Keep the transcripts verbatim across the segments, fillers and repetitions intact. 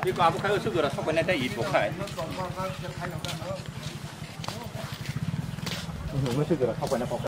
Iko abo khai usuk jora sokbainai tei ito khai. Usuk jora sokbainai kok.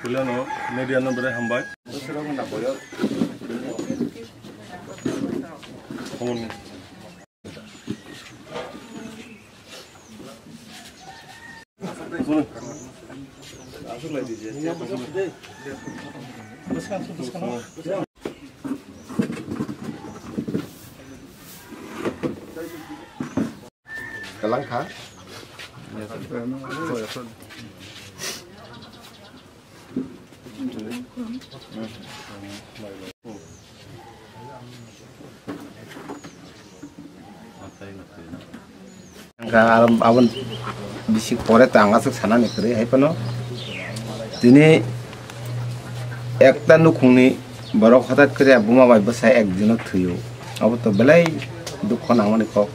Puilano media no belai hambai. Kalang kha. Ang kha aro aboni bisi pore ta ang aswk sanani kwrwi hai phano. Tini ekta nukhungni borok hothat khe buma bai bwsa ek dino thwio. Abo to belai dukho nangmani kok.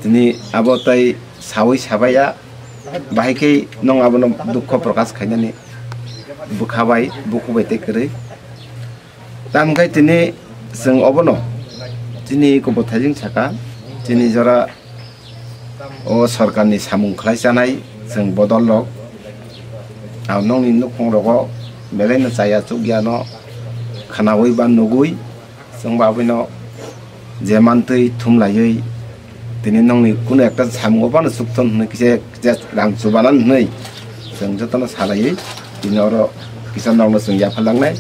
Tini abo tai sawi sabaiya, bahai khe nwng abono dukho prokash khainani bwkha bai, bukhuk bai tei kwrwi. Tamkhe tini chwng obono chini kubuthaijwng saka, chini jora o sorkarni samung khlai chanai chwng bodol rok. Ang nokni nukhung rogo belai no chaya chukya no khwnawi ba nugwi chwng ba aboino je mantwi thumlaiwi tini nokni kunu ekta samungo phano chukthon hwnwi kisa, kisa rang chubanan hwnwi chwng jotono salaiwi tini oro kisa nokno chwng yapharlangnai.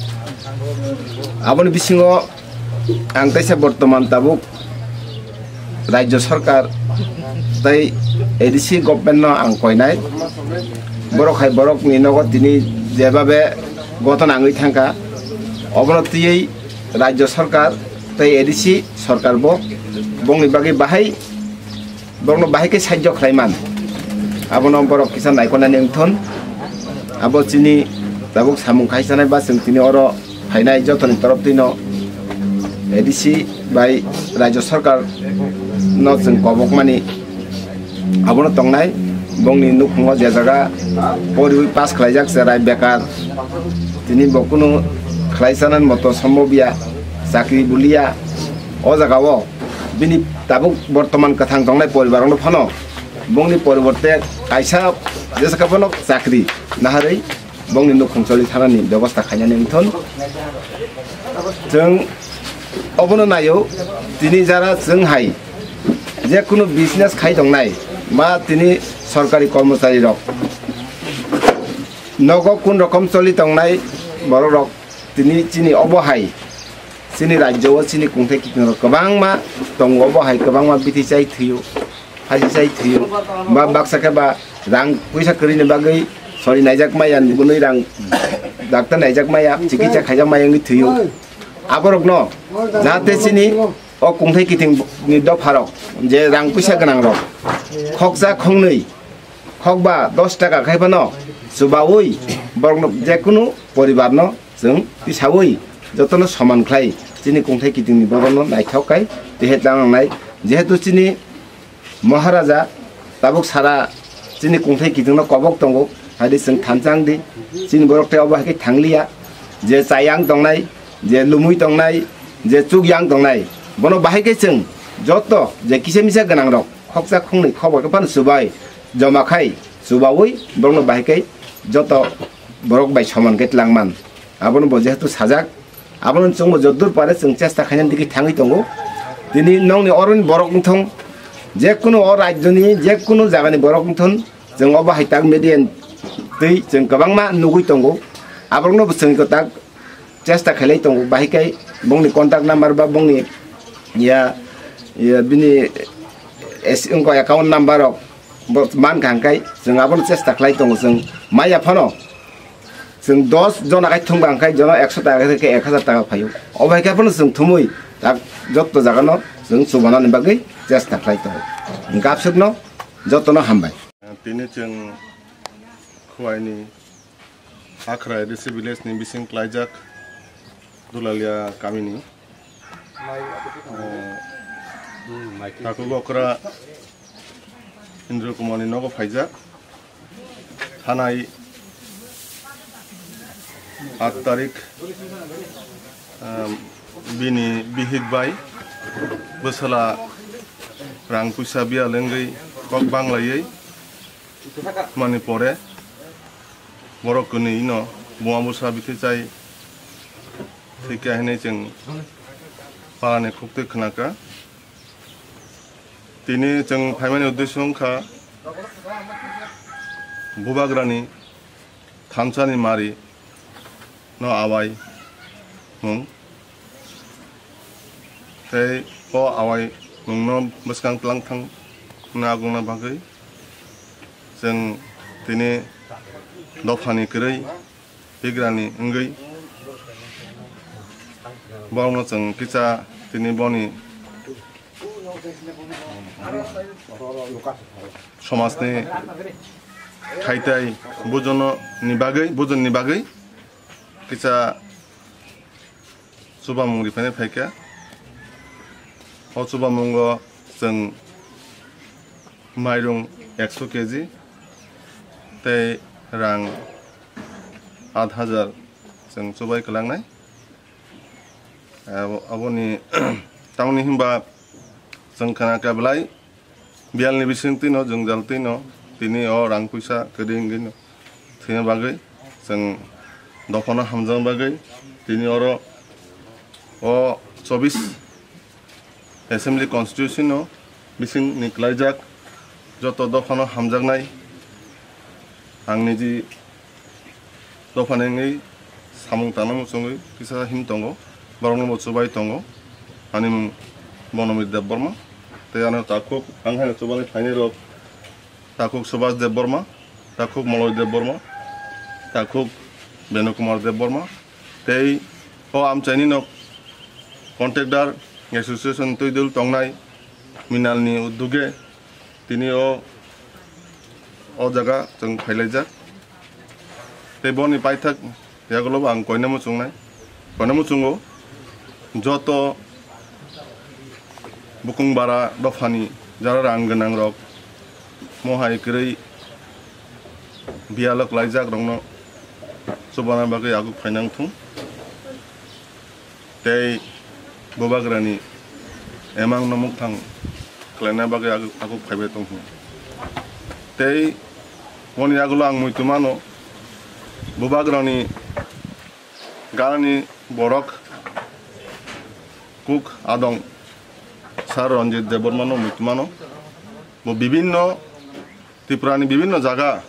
Aboni bisingo ang teisa bortoman tabuk Rajya Sarkar tei A D C government no ang koinai, borok hai borok ni nogo tini jebabe goton angwi thangkha, obono twiwi Rajya Sarkar tei A D C Sarkar bo bongni bagwi bahai, borokno bahai khe sahajyo khlai man, abono borok kisa naikolnani wngthon. Abo chini tabuk samung khai chanai ba chwng tini oro phainai jotoni torop twino A D C bai Rajya Sarkar no chwng kobok mani abono tongnai. Bongni nukhungo je jaga poriwi pass khlaijak cherai bekar, tini bo kunu khlai chanani moto sombob ya, chakri buliya. O jaga o bini tabuk bortoman kwthang tongnai poribar rokno phano bongni poriborte kaisa jesa khe phano chakri naharwi bongni nukhung choli thanani bebosta khainani wngthon. Chwng obono naio, tini jara chwng hai je kunu business khai tongnai ba tini sorkari kormochari rok nogo kun rokom choli tongnai borok rok tini chini obo hai chini rajyo o chini kungthai kiting rok kwbangma tongo, obo hai kwbangma bithi chai thwio. Haji sai thwio. Ba baksa khe ba rang puisa kwrwini bagwi sori naijak maya, nugwi rang doctor naijak maya, chikitsa khaijak maya wngwi thwio. Aborokno jahate chini o kungthai kitingni dopharok je rang puisa gwnangrok khoksa khongnwi, khokba dos taka khai phano chubaui borokno jekunu poribarno chwng tisaui jotono soman khlai chini kungthai kitingni borokno naithok khai tehe tang nangnai. Jehetu chini Maharaja tabuk sara chini kungthai kitingno kobok tongo, haidi chwng thansa wng di, chini borok tei obo hai khe thangliya, je chayang tongnai, je lumui tongnai, je chukyang tongnai, bono bahai khe chwng joto je kisa misa gwnangrok khoksa khongnwi khobor khe phano chubai joma khai chubaui borokno bahai khe joto borok bai soman khe twlangman. Abono bo jehetu sajak, abono chwngbo joddur pare chwng chesta khainani digi thangwi tongo. Tini nokni oroni borok wngthong, jekunu o rajyoni jekunu jagani borok wngthon, chwng obo hai tak media twi chwng kwbangma nugwi tongo. Aborokno bo chwng kwtak chesta khailai tongo, bahai khe bongni contact number ba bongni ya, ya bini es-, wngkha account number rok Bo mankha hwnkhe chwng abono chesta khlai tongo, chwng maya phano chwng dos jona khai thwngba hwnkhe jono ekso taka khe ek hazar taka phaio. Obo hai khe phano chwng thumui tak jotto jagano chwng chubanani bagwi chesta khlai tongo. Hwnkhe absukno jotono hambai. Tini chwng Khowai ni Akhrai D C village ni bising klaijak Dulalia kamini, eh, Takhuk okra Indra Kumar ni nogo phaijak. Thanai aat tarik, eh, bini bihik bai bwsala rang puisa biyal wngwi kok banglaiwi mani pore borok kwnwi no buma bwsa bithi chai thwikha hinwi chwng parani khuktwi khnakha. Tini chwng phaimani uddesyo wngkha bubagrani thansa ni mari no awai mung tei o awai mung no bwskang tlang thang na agungna bagwi chwng tini dophani kwrwi bigrani wngwi borokno chwng kisa tini boni somajni khaitai bujono ni bagwi, bujonni bagwi kisa chubamung riphani phaikha. O chubamungo chwng mairung ekso K G tei rang aat hazar chwng chubai kwlangnai. Abo-, aboni tamoni hinba chwng khana khe belai biyalni bisingtwi no, jwngjaltwi no, tini o rang puisa kwrwi wngwi no thwina bagwi chwng dophano hamjakna bagwi tini oro o chobbish Assembly Constituency no bising ni klaijak joto dophano hamjaknai ang niji dophani wngwi samung tangna muchungwi kisa him tongo, borokno bo chubai tongo. Ani mung Bonomir Debbarma, tei ano takhuk ang hai chubani phainai rok takhuk Subhas Debbarma, takhuk Moloi Debbarma, takhuk Benu Kumar Debbarma, tei o amchaini nok contractor association twidul tongnai Minalni uduge tini o, o jaga chwng phailaijak. Tei boni paithak yagulo bo ang koina muchungnai, koina muchungo joto bukung bara dophani jara rang gwnang rok mohai kwrwi biyalo klaijak rokno chubana bagwi aguk phainang thung. Tei bubagrani emang no mukthang khlaina bagwi aguk, aguk phaibai tong hwn. Tei boni yagulo ang muitu mano, bubagrani ganani borok kuk adong Sir Ranjit Debbarma no muitu mano. Bo bibinno Tripura ni bibinno jaga,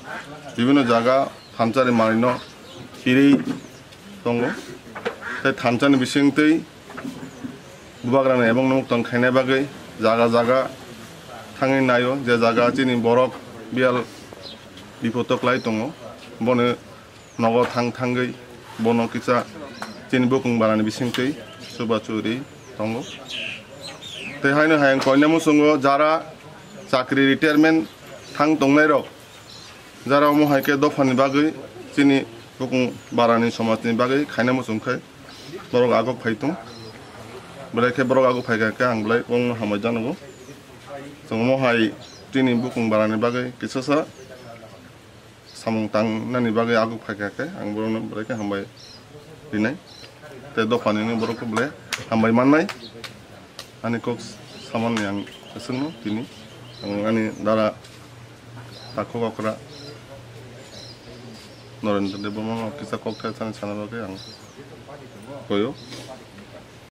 bibinno jaga thansa ni manwi no phirwi tongo. Tei thansa ni bisingtwi bubagrani ebong no mukthang khaina bagwi jaga jaga thangwi naio, je jaga chini borok biyal bipodo klai tongo, bono nogo thang thangwi bono kisa chini bukung barani bisingtwi chuba churi tongo. Tei haino hai ang koina muchungo jara chakri retirement thang tongnai rok, jara omo hai khe dophani bagwi chini bukung barani somajni bagwi khaina muchung khe borok agok phai tong. Belai khe borok agok phai kha khe ang belai wngno hambai janogo. Chwng omo hai chini bukung barani bagwi kisasa samung tangnani bagwi aguk phaikha khe ang borokno belai khe hambai rinai. Tei dophani borokno belai hambai mannai. Ani kok samani ang aswkno tini ang ani dara takhuk okra Narendra Debbarma no kisa kok thai thani sana bagwi ang koyo.